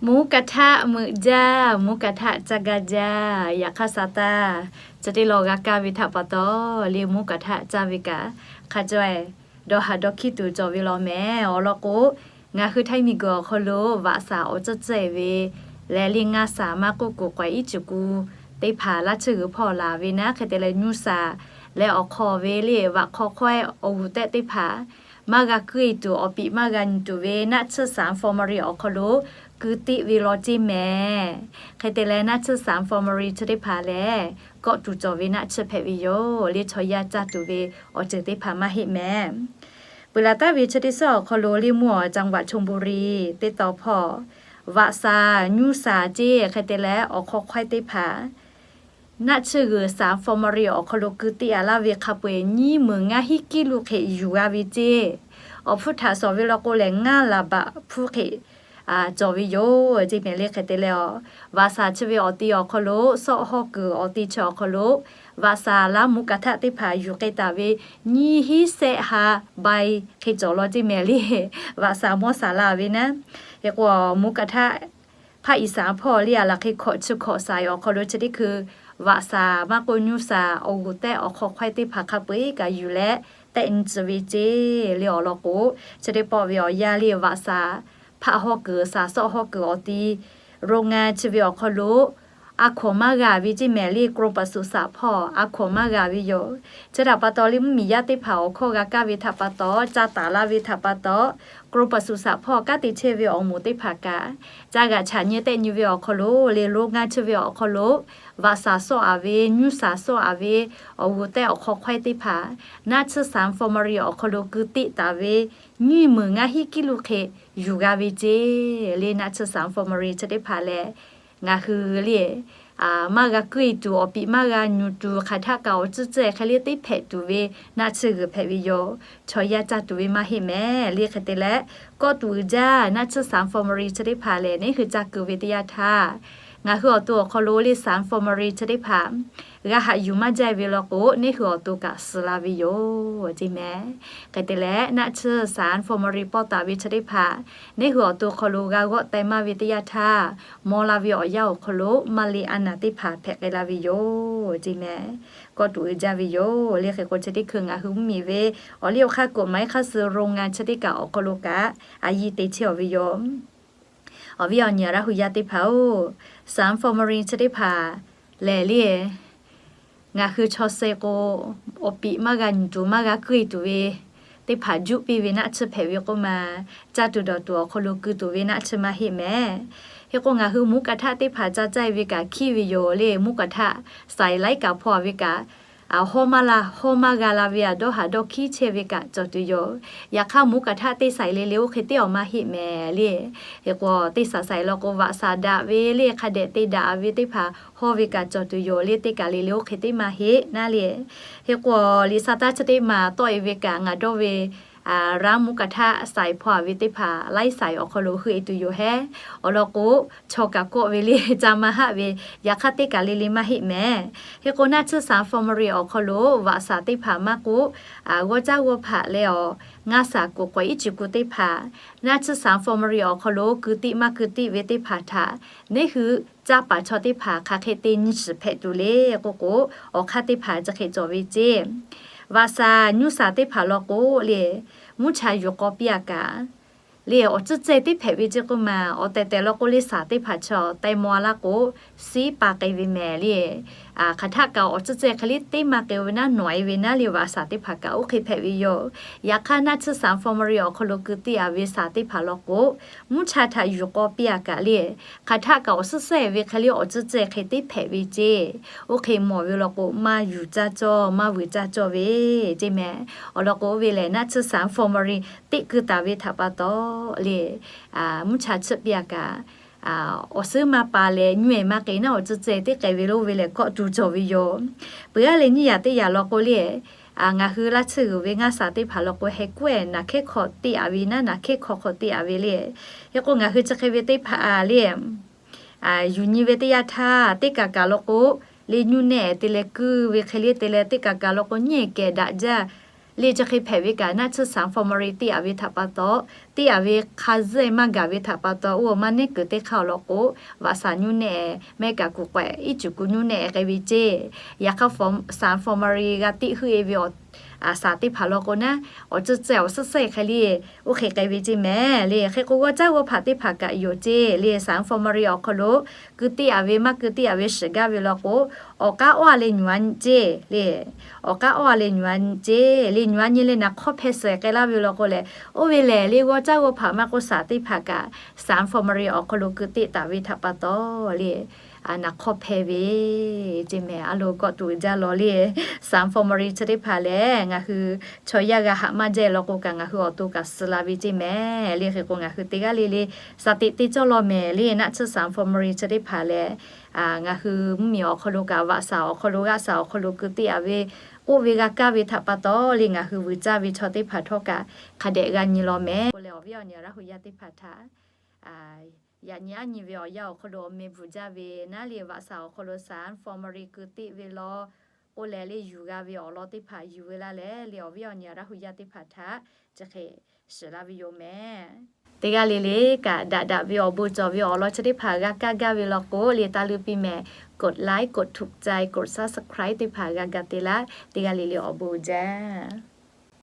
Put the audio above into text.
Mvuhˇ kaꞈ htaˆ meuꞈ jaˇ, mvuhˇ kaꞈ htaˆ caˇ gaˇ jaˇ. Yaꞈ hk'aˇ, sa taˇ chi teˇ law g'a kaˇ ve htaꞈ pa taw, le mvuhˇ kaꞈ htaˆ caˇ ve kaꞈ hk'a caweh dawˇ haˍ dawˇ hkiˉ tuˬ cawˬ ve law mehˍ. Awˬ lawn k'o, ngaˬ hui Htaiˇ miˬguiˬ awˬ hk'aw lo vaꞈ saˍ awˬ tcuhˉ tcuhˉ ve lehˬ, le ngaˇ saˍ maˇ k'oˆ kuˬ k'awehꞈ iˉ cuˬ ku teˇ hpaˍ laˇ tsuhˇ g'uiˬ hpawˇ laˬ ve naˉ, hk'e te leh nyuˇ saˍ leh awˬ hk'aw ve le vaꞈ hk'aw hk'awehˇ awˬ g'uˬ tehꞈ teˇ hpaˍ maˇ g'a kuˇ e tuˬ, awˬ piˍ maˇ g'a nyi tuˬ ve naˆ tsuhˇ saˍ Infirmary awˬ hk'aw lo kuˇ teˆ ve law ceˇ mehˍ. Hk'e te leh, naˆ tsuhˇ saˍ Infirmary chi teˇ hpaˍ lehˬ, kawˆ tuˬ cawˬ ve naˆ tsuhˇ hpehꞈ ve yoˬ. Le chaw yaˇ caˇ tuˬ ve awˬ ceuˬ teˇ hpaˍ maˇ heˆ mehˍ. Peuˬ laˬ taˍ ve chi teˇ suhˉ awˬ hk'aw lo, le mvuhˇ awˬ จังหวัดชลบุรี teˇ taw hpawˇ vaꞈ saˍ, nyuˇ saˍ ceˇ, hk'e te leh awˬ hk'aw hk'awehˇ teˇ hpaˍ naˆ tsuhˇ g'uiˬ saˍ Infirmary awˬ hk'aw lo kuˇ teˆ a laˇ ve hk'a peu-eˬ nyiˇ meunˍ ngaˇ hiˉ kiˉ luˬ hk'e yuˬ g'a ve ceˇ. Awˬ hpfuhˇ htaꞈ shawˍ ve law k'o lehˬ, ngaˇ laˬ baꞈ hpfuhˇ hk'e cawˬ ve yoˬ ceˇ mehˍ. Le hk'e te leh, vaꞈ saˍ chi ve awˬ ti awˬ hk'aw lo, sawˆ hawˇ kuiˬ awˬ ti chi awˬ hk'aw lo, vaꞈ saˍ laˇ mvuhˇ kaꞈ htaˆ teˇ hpaˍ yuˬ k'ai taˍ ve nyiˇ hinˉ sehˆ ha bai hk'e cawˬ law ceˇ mehˍ le. Vaꞈ saˍ mawˇ saˍ la ve naˉ. Hk'e k'o, mvuhˇ kaꞈ htaˆ hpaˆ iˍ saˍ hpawˇ le a laˬ hk'e hkawꞈ chi hkawꞈ saiˍ awˬ hk'aw lo chi teˇ hkui vaꞈ saˍ maˇ k'oˆ nyuˇ saˍ awˬ g'uˬ tehꞈ awˬ hk'aw hk'awehˇ teˇ hpaˍ hk'a peu-eˬ kaꞈ yuˬ leh tehˆ nyi tcuh ve ceˇ. Le awˬ lawn k'o, chi teˇ pawˆ ve awˬ yanˇ le vaꞈ saˍ hpaˆ hawˇ kuiˬ saˍ sawˆ hawˇ kuiˬ awˬ ti โรงงาน chi ve awˬ hk'aw lo a hkawnˍ maˇ g'a ve ceˇ mehˍ le. กรมปศุสัตว์ hpawˇ a hkawnˍ maˇ g'a ve yoˬ. Chi htaꞈ pa taw, le mvuhˇmiˬ yaˇ teˇ hpaˍ awˬ hkawˇ g'a kaˇ ve htaꞈ pa taw, ca taˍ la ve htaꞈ pa taw, กรมปศุสัตว์ hpawˇ kanˉ te chehˇ ve awˬ moˍ teˇ hpaˍ kaꞈ ca g'aꞈ chaꞈ nyi tehˆ nyi ve awˬ hk'aw lo, le โรงงาน chi ve awˬ hk'aw lo vaꞈ saˍ sawˆ a ve, nyuˇ saˍ sawˆ a ve, awˬ g'uˬ tehꞈ awˬ hk'aw hk'awehˇ teˇ hpaˍ naˆ tsuhˇ saˍ Infirmary awˬ hk'aw lo kuˇ teˆ taˍ ve nyiˇ meunˍ ngaˇ hiˉ kiˉ luˬ hk'e yuˬ g'a ve ceˇ. Le naˆ tsuhˇ saˍ Infirmary chi teˇ hpaˍ lehˬ, ngaˬ hui le maˇ g'a kuˇ e tuˬ, awˬ piˍ maˇ g'a nyi tuˬ, hk'aˬ htaˆ kaꞈ awˬ tcuhˉ tcuhˉ hk'e le teˇ hpehꞈ tuˬ ve naˆ tsuhˇ g'uiˬ hpehꞈ ve yoˬ. Chaw yaˇ caˇ tuˬ ve maˇ heˆ mehˍ. Le hk'e te leh, kawˆ tuˬ uiˍ jaˇ naˆ tsuhˇ saˍ Infirmary chi teˇ hpaˍ lehˬ, neˇ hui caˇ kuiˬ ve teˇ yanˇ htaˇ, ngaˬ hui awˬ to awˬ hk'aw lo le saˍ Infirmary chi teˇ hpaˍ g'a haꞈ yuˬ maˇ jaˇ ve law k'o, neˇ hui awˬ to kaꞈ suh la ve yoˬ ceˇ mehˍ. Hk'e te leh, naˆ tsuhˇ saˍ Infirmary pawˇ taˍ ve chi teˇ hpaˍ neˇ hui awˬ to hk'aw lo g'a g'awˆ teh maˇ ve teˇ yanˇ htaˇ, maw la ve awˬ yanˇ awˬ hk'aw lo maˇ le a naˍ teˇ hpaˍ hpehꞈ k'ai la ve yoˬ ceˇ mehˍ. Kawˆ tuˬ uiˍ jaˇ ve yoˬ. Le hk'e k'o, chi teˇ hkui ngaˬ hui mvuhˇmiˬ ve awˬ liˇ awˬ hk'aˇ กฎหมาย hk'aˇ suh โรงงาน chi teˇ kaꞈ awˬ hk'aw lo kaꞈ a yiˇ te chehˇ awˬ ve yoˬ. Awˬ viˉ awˬ nyi Laˇ hu yaˇ teˇ hpaˍ-oˬ, saˍ Infirmary chi teˇ hpaˍ lehˬ le, ngaˬ hui chaw suh k'o, awˬ piˍ maˇ g'a nyi tuˬ, maˇ g'a kuˇ e tuˬ ve teˇ hpaˍ juˆ piˇ ve naˆ tsuhˇ hpehꞈ ve k'oˆ ma, caˇ tuˬ dawˬ tuˬ awˬ hk'aw lo kuˇ tuˬ ve naˆ tsuhˇ maˇ heˆ mehˍ. Hk'e k'o, ngaˬ hui mvuhˇ kaꞈ htaˆ teˇ hpaˍ ca caˇ e ve kaꞈ hkiˉ ve yoˬ le. Mvuhˇ kaꞈ htaˆ saiˍ laiˉ kaꞈ hpawˇ a ve kaꞈ, hawˇ maˇ la, hawˇ maˇ g'a la ve a dawˇ haˍ dawˇ hkiˉ chehˇ ve kaꞈ cawˬ tuˬ yoˬ. Yaꞈ hk'aˇ, mvuhˇ kaꞈ htaˆ teˇ saiˍ le le oˇ hk'e teˇ awˬ maˇ heˆ mehˍ le. Hk'e k'o, teˇ saiˍ saiˍ law k'o, vaꞈ saˍ daꞈ ve le hk'a dehꞈ te daꞈ ve teˇ hpaˍ hawˇ ve kaꞈ cawˬ tuˬ yoˬ le. Teˇ kaˬ le le oˇ hk'e teˇ maˇ heˆ naˉ le. Hk'e k'o, liꞈ sa taˇ chi teˇ maˬ tawˆ e ve kaꞈ ngaˬ dawˇ ve, raˇ mvuhˇ kaꞈ htaˆ saiˍ hpawˇ a ve teˇ hpaˍ laiˉ saiˍ awˬ hk'aw lo heuˆ e tuˬ yoˬ hehˉ. Awˬ lawn k'o, chaw kaꞈ kawˆ ve le ca maˇ haˆ ve, yaꞈ hk'aˇ teˇ kaˬ le le maˇ heˆ mehˍ. Hk'e k'o, naˆ tsuhˇ saˍ Infirmary awˬ hk'aw lo vaꞈ saˍ teˇ hpaˍ maˇ k'oˆ, g'awˇ caˉ g'awˇ hpaꞈ leh awˬ ngaˇ saˍ kuˬ k'awehꞈ iˉ cuˬ ku teˇ hpaˍ, naˆ tsuhˇ saˍ Infirmary awˬ hk'aw lo kuˇ tiˆ maˇ kuˇ tiˆ ve teˇ hpaˍ htaꞈ neˇ hui caˇ paˍ chaw teˇ hpaˍ hk'aˬ hk'e te nyi shiˍ hpehꞈ tuˬ le k'oˆ k'o, awˬ hk'aˇ teˇ hpaˍ chi hk'e cawˬ ve ceˇ. Vaꞈ saˍ nyuˇ saˍ teˇ hpaˍ law k'o le, mvuhˇ cha yuˬ k'aw piˇ a kaꞈ le, awˬ tcuhˉ cehˇ teˇ hpehꞈ ve ceˇ k'oˆ ma, awˬ tehˬ tehˬ law k'o le, saˍ teˇ hpaˍ chaw teh maw a laˇ k'o, siˉ pa k'ai ve mehˍ le. Hk'aˬ htaˆ kaꞈ awˬ tcuhˉ cehˇ hk'e le teˇ maˇ k'ai ve naˉ, nawˬ e ve naˉ le, vaꞈ saˍ teˇ hpaˍ kaꞈ oˇ hk'e hpehꞈ ve yoˬ. Yaꞈ hk'aˇ, naˆ tsuhˇ saˍ Infirmary awˬ hk'aw lo kuˇ tiˆ a ve saˍ teˇ hpaˍ law k'o, mvuhˇ cha htaꞈ yuˬ k'aw piˇ a kaꞈ le, hk'aˬ htaˆ kaꞈ awˬ suhˉ sehˍ ve hk'e le awˬ tcuhˉ cehˇ hk'e teˇ hpehꞈ ve ceˇ. Oˇ hk'e mawˬ ve law k'o, maˇ yuˬ caˇ cawˇ, maˇ vuiˬ caˇ cawˇ ve ceˇ mehˍ. Awˬ lawn k'o, oˇ ve lehˬ naˆ tsuhˇ saˍ Infirmary teˇ kuˇ taˍ ve htaꞈ pa taw le, mvuhˇ cha tsuhˆ piˇ a kaꞈ, awˬ suhˉ maˇ pa leh nyiˇ ehˍ maˇ k'e naˉ awˬ tcuhˉ cehˇ teˇ k'ai ve lo ve lehˬ kawˆ tuˬ cawˬ ve yoˬ. Peuˬ a leh nyiˇ yaꞈ teˇ yaꞈ law k'o le, ngaˬ hui laˇ tsuhˇ g'uiˬ ve ngaˇ saˍ teˇ hpaˍ law k'o, heh kuˉ ehˍ naˍ hkehˉ hk'aw teˇ a ve naˉ, naˍ hkehˉ hk'aw hk'aw teˇ a ve le. Hk'e k'o, ngaˬ hui chi hk'e ve teˇ hpaˍ le, yuˬ nyi ve teˇ yanˇ htaˇ, teˇ kaˬ kaˬ law k'o, le nyiˇ nehˆ te leh kuˇ ve hk'e le te leh, teˇ kaˬ kaˬ law k'o nyiˇ ehˍ kehˬ daꞈ jaˇ Le chi hk'e hpehꞈ ve kaꞈ naˆ tsuhˇ สาร ฟอร์มาลิน teˇ aꞈ ve htaꞈ pa taw, teˇ aꞈ ve hk'a zuhˆ maˇ gaˬ ve htaꞈ pa taw, oˇ maˇ neˉ kuiˬ teˇ hk'aˇ awˬ lawn k'o, vaꞈ saˍ nyu nehˆ, mehˆ kaꞈ kuˬ k'awehꞈ iˉ cuˬ kuˬ nyu nehˆ k'ai ve ceˇ. Yaꞈ hk'aˇ สาร ฟอร์มาลิน g'a teˆ heuˆ e ve awˬ saˍ teˇ hpaˍ lawn k'o naˉ, awˬ tcuhˇ tcuhˇ awˬ suhˉ suhˉ hk'e le, oˇ hk'e k'ai ve ceˇ mehˍ le. Hk'e k'o, g'awˇ caˉ g'awˇ hpaꞈ teˇ hpaˍ kaꞈ yoˬ ceˇ le. สาร ฟอร์มาลิน awˬ hk'aw lo keu teˆ aꞈ ve maˇ keu teˆ aꞈ ve shiˍ gaˇ ve lawn k'o, awˬ k'aˉ awˇ a leh nyuˬ a nyi ceˇ le. Awˬ k'aˉ awˇ a leh nyuˬ a nyi ceˇ le. Nyuˬ a nyi leh naˍ hk'awˇ hpeh suhˍ k'ai laˇ ve lawn k'o lehˬ, oˇ ve lehˬ le, g'awˇ caˉ g'awˇ hpaꞈ maˇ k'oˆ, saˍ teˇ hpaˍ kaꞈ สาร ฟอร์มาลิน awˬ hk'aw lo keu teˆ taˍ ve htaꞈ pa taw le, naˍ hk'awˇ hpeh ve ceˇ mehˍ. A lo kawˆ tuˬ jaˇ law le, สาร ฟอร์มาลิน chi teˇ hpaˍ lehˬ, ngaˬ hui chaw yaˇ g'a haꞈ maˇ jaˇ lawn k'o kaꞈ, ngaˬ hui awˬ to kaꞈ suh la ve ceˇ mehˍ le. Hk'e k'o, ngaˬ hui teˇ g'aˇ le le saˍ teꞈ te cawˇ law mehˍ le. Naˆ tsuhˇ สาร ฟอร์มาลิน chi teˇ hpaˍ lehˬ, ngaˬ hui mvuhˇmiˬ awˬ hk'aw lo kaꞈ, vaꞈ saˍ awˬ hk'aw lo, g'aˆ saˍ awˬ hk'aw lo keu teˆ aꞈ ve k'oˆ ve g'a kaˇ ve htaꞈ pa taw le, ngaˬ hui vuiˬ caˇ ve chaw teˇ hpaˍ htawˇ kaꞈ hk'a dehꞈ g'a nyi law mehˍ k'oˆ leh, awˬ viˉ awˬ nyi Laˇ hu yaˇ teˇ hpaˍ htaꞈ yaꞈ nyi aˉ nyi ve awˬ yanˇ awˬ hk'aw lo awˬ meh bvuhꞈ jaˇ ve naˉ le, vaꞈ saˍ awˬ hk'aw lo สาร ฟอร์มาลิน keu teˆ ve law k'oˆ leh le, yuˬ g'a ve awˬ lawn teˇ hpaˍ yuˬ ve laˇ leh le, awˬ viˉ awˬ nyi Laˇ hu yaˇ teˇ hpaˍ htaꞈ chi hk'e shiˍ laˇ ve yoˬ mehˍ. Teˇ g'aˇ le le kaꞈ daꞈ daꞈ ve awˬ bon cawˬ ve awˬ lawn chi teˇ hpaˍ g'a kaˇ gaˇ ve lawn k'o le, taˇ luˇ piˇ mehˍ, กดไลค์ กดถูกใจ กด Subscribe teˇ hpaˍ g'a ga te laˇ. Teˇ g'aˇ le le awˬ bon jaˇ.